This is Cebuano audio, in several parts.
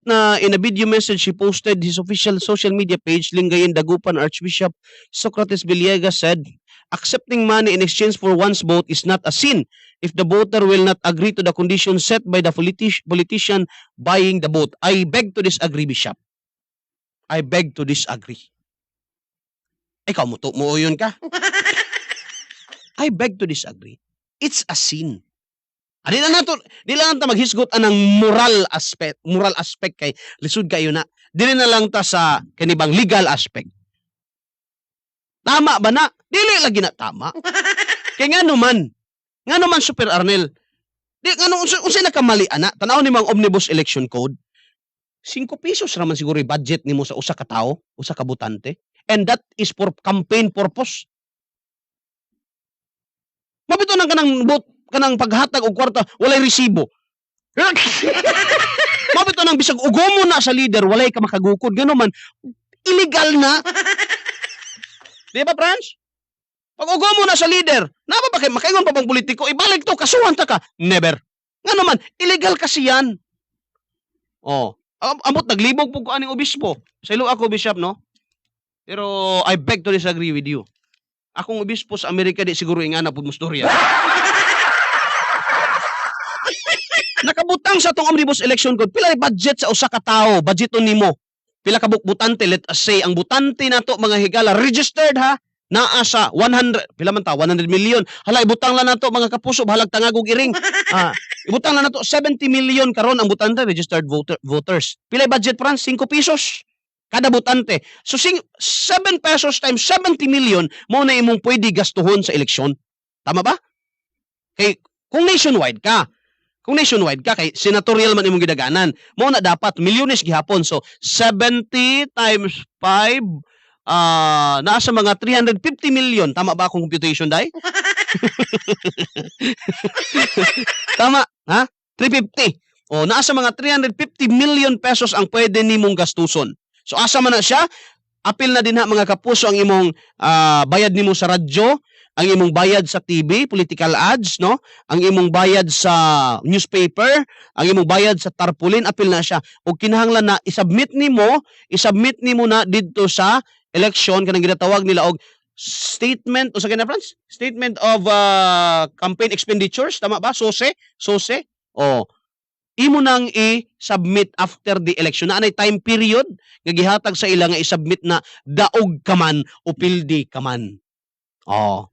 Na in a video message he posted his official social media page, Lingayen Dagupan Archbishop Socrates Villegas said, "Accepting money in exchange for one's vote is not a sin if the voter will not agree to the conditions set by the politician buying the vote." I beg to disagree, Bishop. I beg to disagree. Ikaw mo to, mo yun ka. I beg to disagree. It's a sin. Ani na nato, di lang ta maghisgot anang moral aspect kay lisod kayo na. Dili na lang ta sa kani bang legal aspect. Tama ba na? Dili lagi na tama. Kay ngano man, Super Arnel? Di ngano unsay nakamali ana? Tan-aw ni mga Omnibus Election Code. 5 pesos ra man siguro yung budget nimo sa usa ka tawo, usa ka botante. And that is for campaign purpose. Mao bitaw nang kanang vote, kanang paghatag og kwarta walay resibo. Mao bitaw nang bisag ugomo na sa leader, walay ka makagukod, ngano man illegal na. Di ba, Franz? Pag ugomo na sa leader, na ba kay makaingon pa bang politiko, "Ibalik to, kasuhan ta ka"? Never. Ngano man illegal kasi yan. Oh, amot naglibog pud ko aning obispo. Sa ilo ako, bishop, no? Pero I beg to disagree with you. Akong obispo sa Amerika di siguro ingana pud mo storya. Nakabutang sa atong Omnibus Election Code, pila budget sa usa ka tawo, budgeton nimo. Pila ka butante, let us say ang butante nato, mga higala, registered ha, naa sa 100, pila man ta, 100 million. Hala, ibutang lang nato, mga kapuso, bahalag tangagog iring. Ah, ibutang lang nato 70 million karon ang butante, registered voters. Pila budget, Franz? 5 pesos kada butante. So sing 7 pesos times 70 million mo na imong pwede gastuhon sa eleksyon. Tama ba? Kay kung nationwide ka kay senatorial man imong gidaganan, mo na dapat milyones gihapon. So 70 times 5, nasa mga 350 million. Tama ba akong computation, dai? Tama, ha? 350. O, nasa mga 350 million pesos ang pwede nimong gastuson. So asa man na siya? Apil na din ha, mga kapuso, ang imong bayad nimo sa radyo, ang imong bayad sa TV, political ads, no? Ang imong bayad sa newspaper, ang imong bayad sa tarpaulin, apil na siya. O kinahanglan na isubmit nimo na didto sa election kanang ginatawag nila og statement o sa kina, Franz? Statement of campaign expenditures, tama ba? SOCE? SOCE? O imo nang i-submit after the election. Na anay time period nga gihatag sa ila nga i-submit na, daog ka man o pildi ka man. Oh.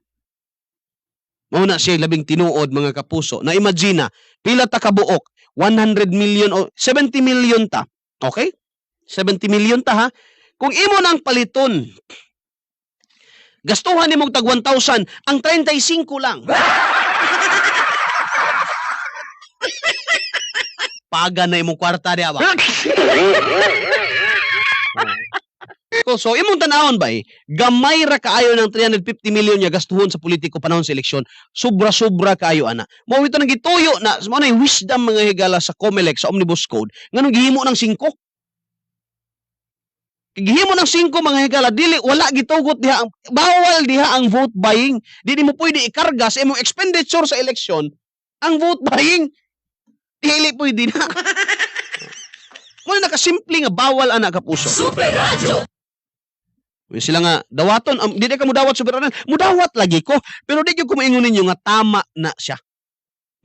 Mao na siya labing tinuod, mga kapuso. Na imagine na, pila ta kabuok? 100 million o 70 million ta. Okay? 70 million ta ha. Kung imo nang paliton, gastuhan nimo tag 1,000, ang 35 lang. Paga na imong kwarta diha ba? So imong tanawon ba eh, gamay ra kaayo ng 350 million niya gastuhon sa politiko panahon sa eleksyon. Sobra-sobra kaayo ana. Mao ito nang gituyo na mao na wisdom, mga higala, sa COMELEC sa Omnibus Code nganong gihimo ng 5. Gihimo ng 5, mga higala, dili wala gitugot diha ang bawal diha ang vote buying. Di mo pwede ikarga sa imong expenditure sa eleksyon ang vote buying. Dili pwede na. Muna nakasimple nga bawal ana, kapuso. Super Radyo! Sila nga dawaton, di ka mudawat, Super Arnel. Mudawat lagi ko, pero di gyud ko moingon ninyo nga tama na siya.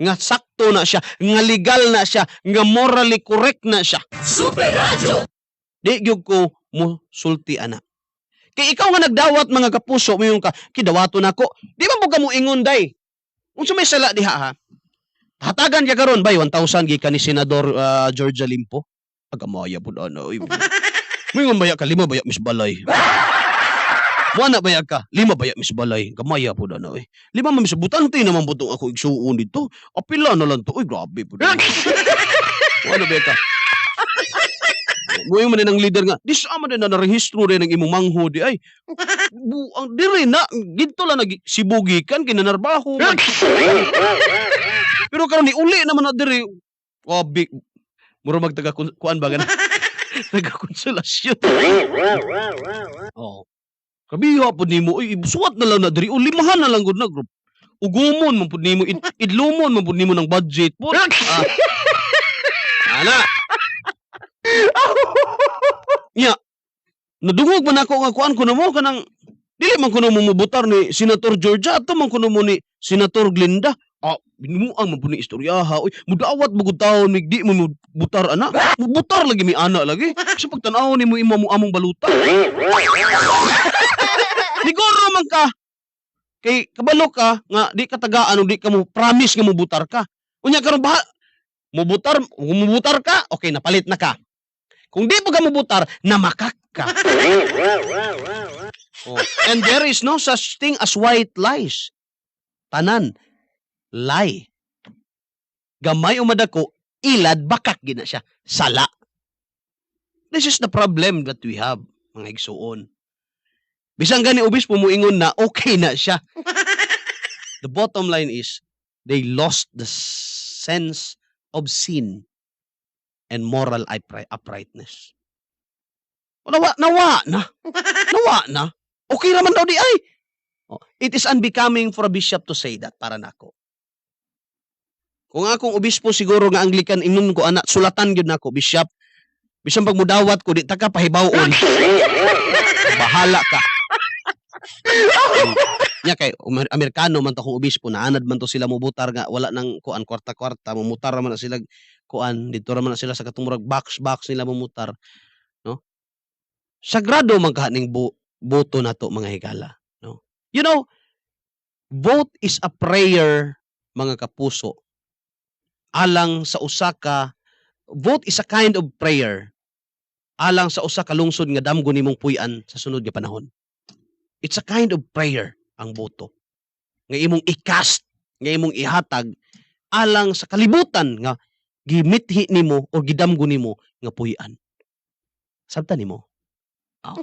Nga sakto na siya, nga legal na siya, nga morally correct na siya. Super Radyo! Di gyud ko mo sulti ana. Kay ikaw nga nagdawat, mga kapuso, moingon ka, "Kidawaton nako." Di ba mo ka moingon day? Unsa may sala diha ha? Hatagan ka karon bay 1,000 gikan ni Senador Georgia Limpo. Agamaya pud ana oy. Moingon baya ka, "Lima baya, Miss Balay." Mo na baya ka, "Lima baya, Miss Balay." Gamaya pud ana oy. "Lima man, Miss, butante naman pud ako igsuon dito. Apila na lang to. Uy, grabe pud." Mo na baya ka. Moingon man din ang leader nga, "Di sa man din na narehistro rin ang imong mangho di ay." Buang diri na didto lang nag sibugikan kinanarbaho man. Pero karon ni uli naman na diri. Grabe. Mura mag taga kuan ba gana? Taga konsolasyon. Oh. Kabiha pud nimo oy, suwat na lang na diri o limahan na lang gud na group. Ugumon man pud nimo, idlumon man pud nimo ng budget po. Ah. Ana. Nadungog man ako nga kuan kuno mo kanang dili man kuno mo mubutar ni Senator Georgia, ato man kuno mo ni Senator Glinda. Ah, binuang man pud ni istoryaha. Uy, mudawat mo gud taon mig di mo mubutar ana. Mubutar lagi mi ana lagi. Sa pagtan-aw nimo imo mo among baluta. Liguro man ka. Kay kabalo ka nga di ka tagaan o di ka mo promise nga mubutar ka. Unya karon ba mubutar, mubutar ka, okay, napalit na ka. Kung di pa ka mubutar, namakak ka. Oh. And there is no such thing as white lies. Tanan, lie. Gamay o madako, ilad bakak gina siya. Sala. This is the problem that we have, mga igsuon. Bisan gani obispo muingon na okay na siya. The bottom line is, they lost the sense of sin and moral uprightness. Nawa, nawa na. Nawa na. Okay raman daw di ay. Oh, it is unbecoming for a bishop to say that para nako. Kung akong obispo siguro nga Anglican, ingnon ko ana, sulatan gyud nako, "Bishop, bisan pag mudawat ko, di ta ka pahibaw-on. Bahala ka." Nya kay Amerikano man to akong obispo, naanad man to sila mubutar nga wala nang kuan, kwarta-kwarta, mumutar man na sila kuan dito ra man na sila sa katong murag box box nila mumutar, no? Sagrado man ka ning boto nato, mga higala, no? Vote is a prayer, mga kapuso. Alang sa usa ka vote is a kind of prayer alang sa usa ka lungsod nga damgo nimong puy-an sa sunod nga panahon. It's a kind of prayer ang boto nga imong i-cast, nga imong ihatag alang sa kalibutan nga gimithi nimo o gidamgo nimo nga puy-an. Sabtan nimo? Oh.